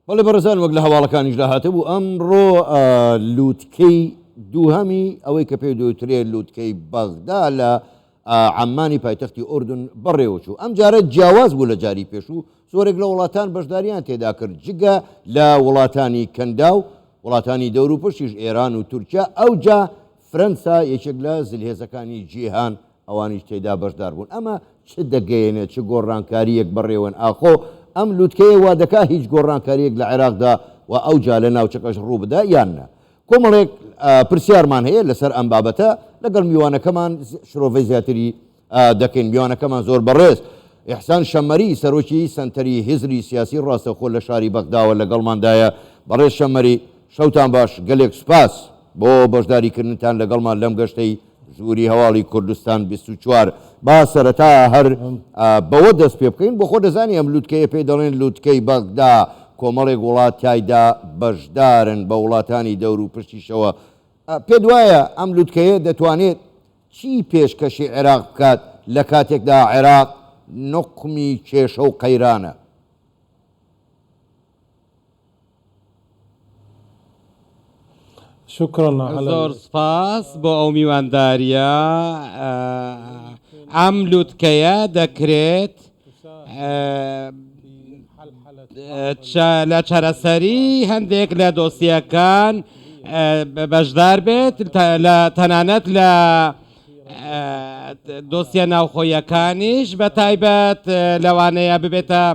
بەڵێ بەڕێزان وەک لە هەواڵەکانیشدا هاتبوو ئەمڕۆ لووتکەی دووهەمی ئەوەی کە پێی دەوترێ لووتکەی بەغدا لە عەممانی پایتەختی ئوردن بەڕێوەچوو. ئەم جارە جیاواز بوو لە جاری پێشوو، زۆرێک لە وڵاتان بەشداریان تێدا کرد جگە لە وڵاتانی کەنداو، وڵاتانی دەوروپشتیش ئێران و تورکیا، ئەوجا فرەنسا یەکێک لە زلهێزەکانی جیهان ئەوانیش تێیدا بەشدار بوون. ئەمە چ دەگەیەنێت، چ گۆڕانکارییەک بەڕێوەن؟ ئاخۆ ئەم لوتکەیە وا دەکا هیچ گۆڕانکارییەک لە عێراقدا و ئەوجا لە ناوچەکەش ڕوو بدا یان نا؟ کۆمەڵێک پرسیارمان هەیە لەسەر ئەم بابەتە، لەگەڵ میوانەکەمان شرۆڤەی زیاتری دەکەین. میوانەکەمان زۆر بەڕێز ئیحسان شەممەری، سەرۆکی سەنتەری هزری سیاسی ڕاستەوخۆ لە شاری بەغداوە لەگەڵماندایە. بەڕێز شەممەری، شەوتان باش، گەلێک سوپاس بۆ بەشداریکردنتان لەگەڵمان لەم گەشتەی ژووری هەواڵی کوردستان 24. با سەرەتا هەر بەوە دەست پێ بکەین، بۆ خۆ دەزانی ئەم لوتکەیە پێی دەڵێن لوتکەی بەغدا، کۆمەڵێک وڵات تیایدا بەشدارن بە وڵاتانی دەوروپشتیشەوە، پێت وایە ئەم لوتکەیە دەتوانێت چی پێشکەشی عێراق بکات لە کاتێکدا عێراق نوقمی کێشە و قەیرانە؟ زۆر سوپاس بۆ ئەو میواندارییە. ئەم لوتکەیە دەکرێت لە چارەسەری هەندێک لە دۆسیەکان بەشدار بێت، تەنانەت لە دۆسیە ناوخۆیەکانیش بە تایبەت لەوانەیە ببێتە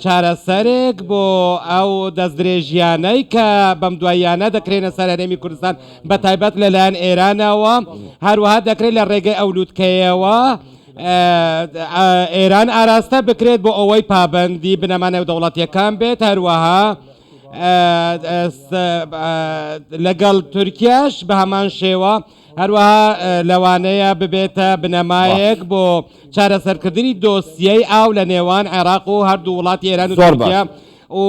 چارەسەرێک بۆ ئەو دەستدرێژیانەی کە بەم دواییانە دەکرێنە سەر هەرێمی کوردستان بە تایبەت لەلایەن ئێرانەوە، هەروەها دەکرێت لە ڕێگەی ئەو لوتکەیەوە ئێران ئاراستە بکرێت بۆ ئەوەی پابەندی بنەما نێودەوڵەتیەکان بێت، هەروەها لەگەڵ تورکیاش بە هەمان شێوە. هەروەها لەوانەیە ببێتە بنەمایەک بۆ چارەسەرکردنی دۆسیەی ئاو لە نێوان عێراق و هەردوو وڵاتی ئێران و تورکیا و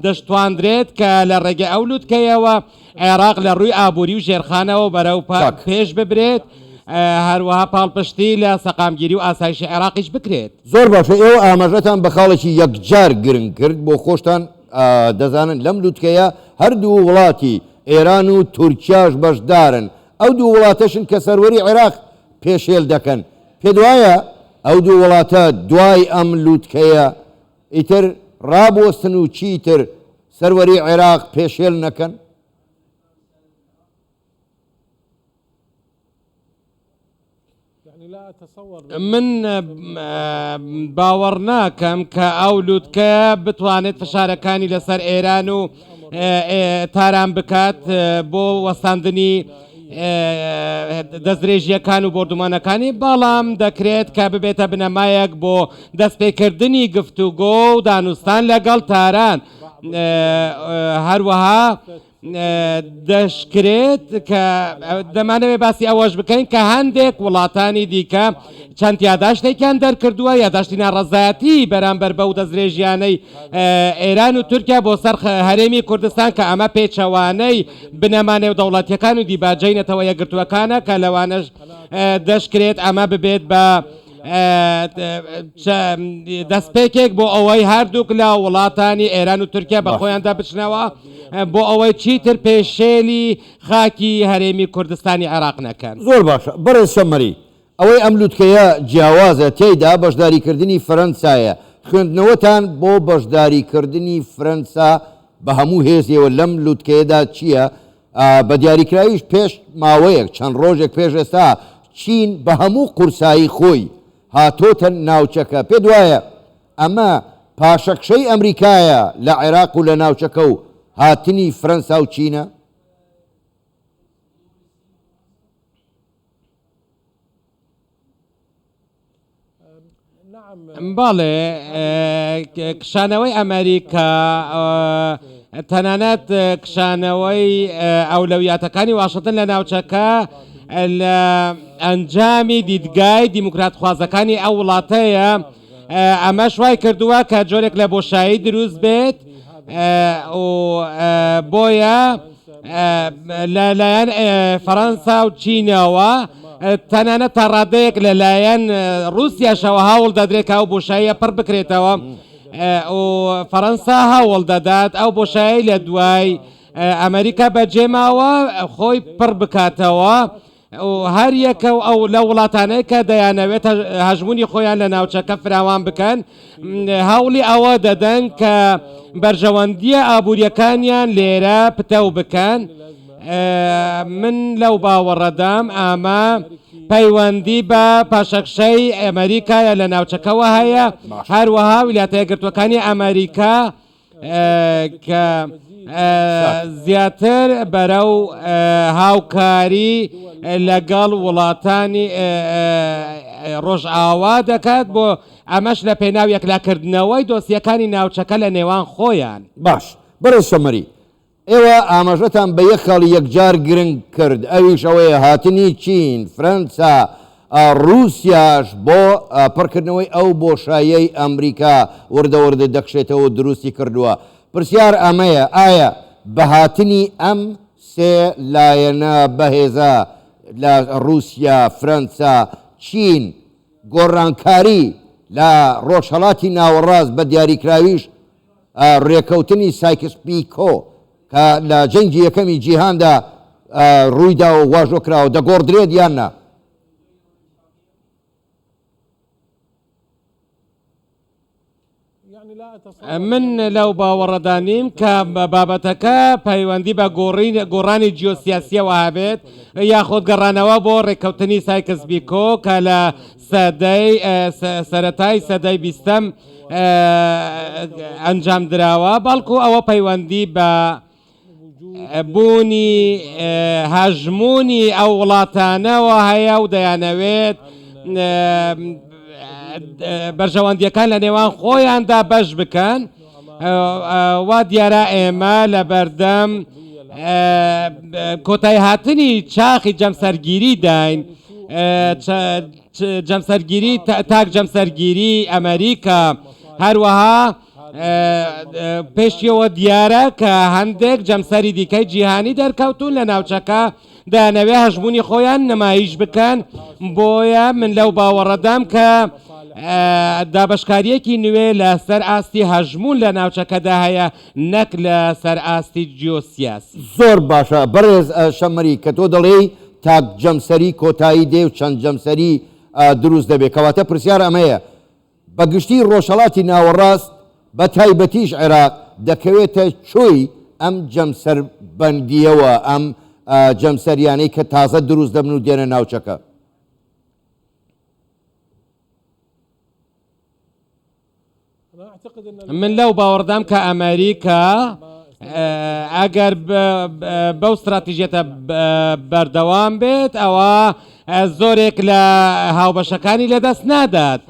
دەشتواندرێت کە لە ڕێگەی ئەو لوتکەیەوە عێراق لە ڕووی ئابووری و ژێرخانەوە بەرەو پێش ببرێت، هەروەها پاڵپشتی لە سەقامگیری و ئاسایشی عێراقیش بکرێت. زۆر باشە، ئێوە ئاماژەتان بە خاڵێکی یەکجار گرنگ کرد، بۆ خۆشتان دەزانن لەم لوتکەیە هەردوو وڵاتی ئێران و تورکیاش بەشدارن، ئەو دوو وڵاتەشن کە سەروەری عێراق پێشێل دەکەن، پێت وایە ئەو دوو وڵاتە دوای ئەم لوتکەیە ئیتر ڕابوەستن و چیتر سەروەری عێراق پێشێل نەکەن؟ من باوەڕ ناکەم کە ئەو لوتکەیە بتوانێت فشارەکانی لەسەر ئێران و تاران بکات بۆ وەستاندنی دەستدرێژییەکان و بۆردومانەکانی، بەڵام دەکرێت کە ببێتە بنەمایەک بۆ دەستپێکردنی گفتوگۆ و دانوستان لەگەڵ تاران. هەروەها دەشکرێت کە دەمانەوێت باسی ئەوەش بکەین کە هەندێک وڵاتانی دیکە چەند یاداشتێکیان دەرکردووە، یاداشتی ناڕەزایەتی بەرامبەر بەو دەستدرێژیانەی ئێران و تورکیا بۆ سەر هەرێمی کوردستان کە ئەمە پێچەوانەی بنەما نێودەوڵەتیەکان و دیباجەی نەتەوە یەکگرتووەکانە کە لەوانەش دەشکرێت ئەمە ببێت بە دەستپێکێک بۆ ئەوەی هەردووک لە وڵاتانی ئێران و تورکیا بە خۆیاندا بچنەوە بۆ ئەوەی چیتر پێشێلی خاکی هەرێمی کوردستانی عێراق نەکەن. زۆر باشە بەڕێز شەممەری، ئەوەی ئەم لوتکەیە جیاوازە تێیدا بەشداریکردنی فەرەنسایە، خوێندنەوەتان بۆ بەشداریکردنی فرەنسا بە هەموو هێزیەوە لەم لوتکەیەدا چییە؟ بە دیاریکراویش پێش ماوەیەک، چەند ڕۆژێک پێش ئێستا چین بە هەموو قورسایی خۆی هاتۆتە ناوچەکە، پێت وایە ئەمە پاشەکشەی ئەمریکایە لە عێراق و لە ناوچەکە و هاتنی فرەنسا و چینە؟ بەڵێ، کشانەوەی ئەمریکا، تەنانەت کشانەوەی ئەولەویاتەکانی واشنتن لە ناوچەکە لە ئەنجامی دیدگای دیموکراتخوازەکانی ئەو وڵاتەیە، ئەمەش وای کردووە کە جۆرێک لە بۆشایی دروست بێت و بۆیە لەلایەن فەرەنسا و چینەوە تەنانەت تا ڕادەیەک لەلایەن ڕووسیاشەوە هەوڵ دەدرێت کە ئەو بۆشاییە پڕ بکرێتەوە. و فەرەنسا هەوڵ دەدات ئەو بۆشایەی لە دوای ئەمریکا بەجێماوە خۆی پڕ بکاتەوە و هەر یەکە و ئەو لەو وڵاتانەی کە دەیانەوێت هەژموونی خۆیان لە ناوچەکە فراوان بکەن هەوڵی ئەوە دەدەن کە بەرژەوەندییە ئابوورییەکانیان لێرە پتەو بکەن. من لەو باوەڕەدام ئامە پەیوەندی بە پاشەکشەی ئەمریکایە لە ناوچەکەوە هەیە، هەروەها ویلایەتە یەکگرتووەکانی ئەمریکا کە زیاتر بەرەو هاوکاری لەگەڵ وڵاتانی ڕۆژئاوا دەکات بۆ ئەمەش لە پێناو یەکلاکردنەوەی دۆسیەکانی ناوچەکە لە نێوان خۆیان. باش بەڕێز شەمەری ئێوە ئاماژەتان بە یەک خاڵی یەکجار گرنگ کرد ئەویش ئەوەیە هاتنی چین، فرەنسا، ڕووسیاش بۆ پڕکردنەوەی ئەو بۆشاییەی ئەمریکا وردە وردە دەکشێتەوە و دروستی کردووە. پرسیار ئەمەیە ئایا بە هاتنی ئەم سێ لایەنە بەهێزە لە ڕووسیا، فرەنسا، چین گۆڕانکاری لە ڕۆژهەڵاتی ناوەڕاست بە دیاریکراویش ڕێکەوتنی سایکس پیکۆ کە لە جەنگی یەکەمی جیهاندا ڕوویداوە و واژۆ کراوە دەگۆڕدرێت یان نا؟ من لەو باوەڕەدا نیم کە بابەتەکە پەیوەندی بە گۆڕانی جیۆسیاسیەوە هەبێت یاخود گەڕانەوە بۆ ڕێککەوتنی سایکس بیکۆ کە لە سەدەی سەرەتای سەدەی بیستەم ئەنجام دراوە، بەڵکو ئەوە پەیوەندی بە بوونی هەژموونی ئەو وڵاتانەوە هەیە و دەیانەوێت بەرژەوەندیەکان لە نێوان خۆیاندا بەش بکەن. وا دیارە ئێمە لە بەردەم کۆتایی هاتنی چاخی جەمسەرگیری داین. جەمسەرگیری تاک جەمسەرگیری ئەمریکا هەروەها پێشیەوە دیارە کە هەندێک جەمسەری دیکەی جیهانی دەرکەوتون لە ناوچەکە دەیانەوێ هەژموونی خۆیان نمایش بکەن بۆیە من لەو باوەڕەدام کە دابەشکاریەکی نوێ لەسەر ئاستی هەژموون لە ناوچەکەدا هەیە نەک لەسەر ئاستی جیۆسیاسی. زۆر باشە بەڕێز شەمەری کە تۆ دەڵێی تاک جەمسەری کۆتایی دێ و چەند جەمسەری دروست دەبێ کەواتە پرسیار ئەمەیە بە گشتی ڕۆژهەڵاتی ناوەڕاست بە تایبەتیش عێراق دەکەوێتە کوێی ئەم جەمسەربەندییەوە ئەم جەمسەریانەی کە تازە دروست دەبن و دێنە ناوچەکە؟ من لەو باوەڕدام کە ئەمریکا ئەگەر بەو ستراتیژیەتە بەردەوام بێت ئەوە زۆرێک لە هاوبەشەکانی لەدەست نادات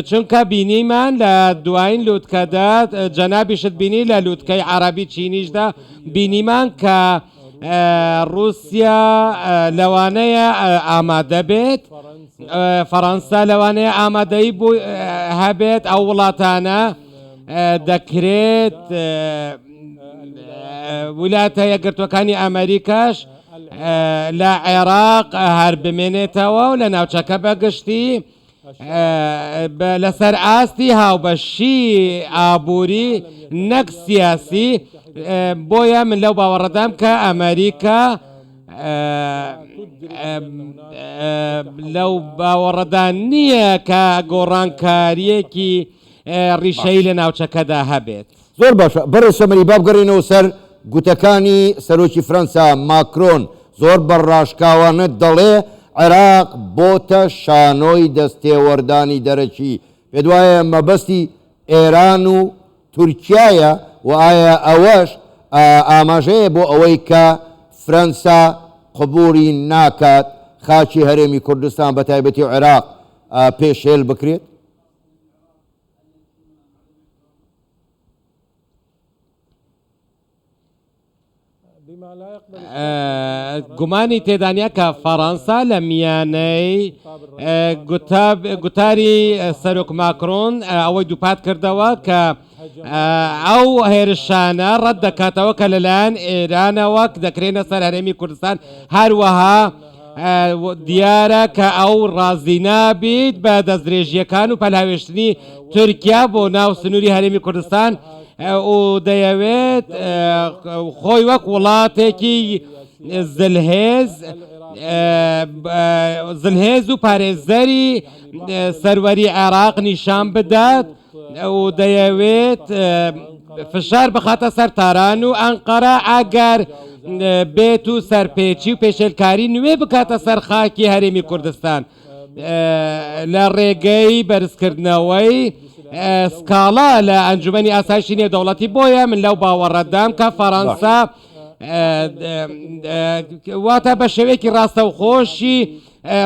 چونکە بینیمان لە دوایین لوتکەدا جەنابیشت بینی لە لوتکەی عربی چینیشدا بینیمان کە ڕووسیا لەوانەیە ئامادە بێت فەڕەنسا لەوانەیە ئامادەی بۆ هەبێت ئەو وڵاتانە دەکرێت ویلایەتە یەکگرتووەکانی ئەمریکاش لە عێراق هەر بمێنێتەوە و لە ناوچەکە بەگشتی لەسەر ئاستی هاوبەشی ئابووری نەک سیاسی بۆیە من لەو باوەڕەدام کە ئەمریکا لەو باوەڕەدا نییە کە گۆڕانکارییەکی ڕیشەیی لە ناوچەکەدا هەبێت. زۆر باشە بەڕێز سەمەری با بگەڕێینەوە سەر گوتەکانی سەرۆکی فرەنسا ماکرۆن زۆر بە ڕاشکاوانە دەڵێ عێراق بۆتە شانۆی دەستێوەردانی دەرەکی پێت وایە مەبەستی ئێران و تورکیایە و ئایا ئەوەش ئاماژەیە بۆ ئەوەی کە فرەنسا قبوڵی ناکات خاکی هەرێمی کوردستان بە تایبەتی عێراق پێشێل بکرێت؟ گومانی تێدانە کە فەڕەنسا لە میانەی گوتاری سەرۆک ماکرۆن ئەوەی دووپات کردەوە کە ئەو هێرشانە ڕەت دەکاتەوە کە لەلایەن ئێرانەوە دەکرێنە سەر هەرێمی کوردستان هەروەها دیارە کە ئەو ڕازی نابیت بە دەستدرێژییەکان و پەلهاوێشتنی تورکیا بۆ ناو سنووری هەرێمی کوردستان و دەیەوێت خۆی وەک وڵاتێکی زلهێز زلهێز و پارێزەری سەروەری عێراق نیشان بدات و دەیەوێت فشار بخاتە سەر تاران و ئەنقەرە ئەگەر بێت و سەرپێچی و پێشێلکاری نوێ بکاتە سەر خاکی هەرێمی کوردستان لە ڕێگەی بەرزکردنەوەی سکاڵا لە ئەنجومەنی ئاسایشی نێودەوڵەتی. بۆیە من لەو باوەڕەدام کە فەڕەنسا واتە بە شێوەیەکی ڕاستەوخۆشی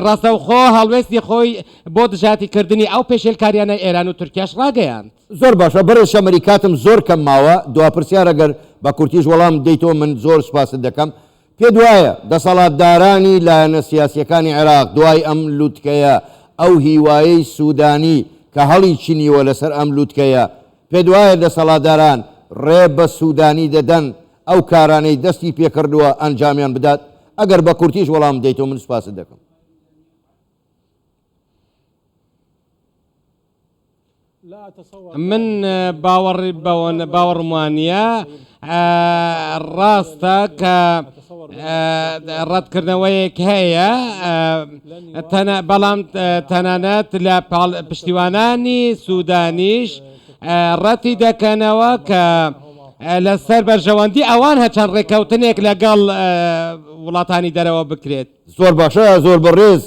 ڕاستەوخۆ هەڵوێستی خۆی بۆ دژایەتی کردنی ئەو پێشێلکاریانەی ئێران و تورکیاش ڕاگەیاند. زۆر باشە بەڕێز شەمەری کاتم زۆر کەم ماوە دوا پرسیار ئەگەر بە کورتیش وەڵام بدەیتەوە من زۆر سوپاست دەکەم پێت وایە دەسەڵاتدارانی لایەنە سیاسیەکانی عێراق دوای ئەم لوتکەیە ئەو هیوایەی سودانی کە هەڵی چنیوە لەسەر ئەم لوتکەیە پێت وایە دەسەڵاتداران ڕێ بە سودانی دەدەن ئەو کارانەی دەستی پێکردووە ئەنجامیان بدات؟ ئەگەر بە کورتیش وەڵام بدەیتەوە من سوپاست دەکەم. من باوەڕی بەوە باوەڕم وانییە ڕاستە کە ڕەتکردنەوەیەک هەیە بەڵام تەنانەت لە پشتیوانانی سوودانیش ڕەتی دەکەنەوە کە لەسەر بەرژەوەندی ئەوان هەچەند ڕێککەوتنێک لەگەڵ وڵاتانی دەرەوە بکرێت. زۆر باشە زۆر بەڕێز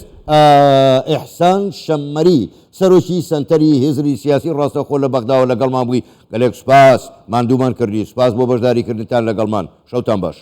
ئیحسان شەممەری سەرۆکی سەنتەری هزری سیاسی ڕاستەوخۆ لە بەغداوە لەگەڵمان بووی گەلێک سوپاس ماندوومان کردی سوپاس بۆ بەشداریکردنتان لەگەڵمان شەوتان باش.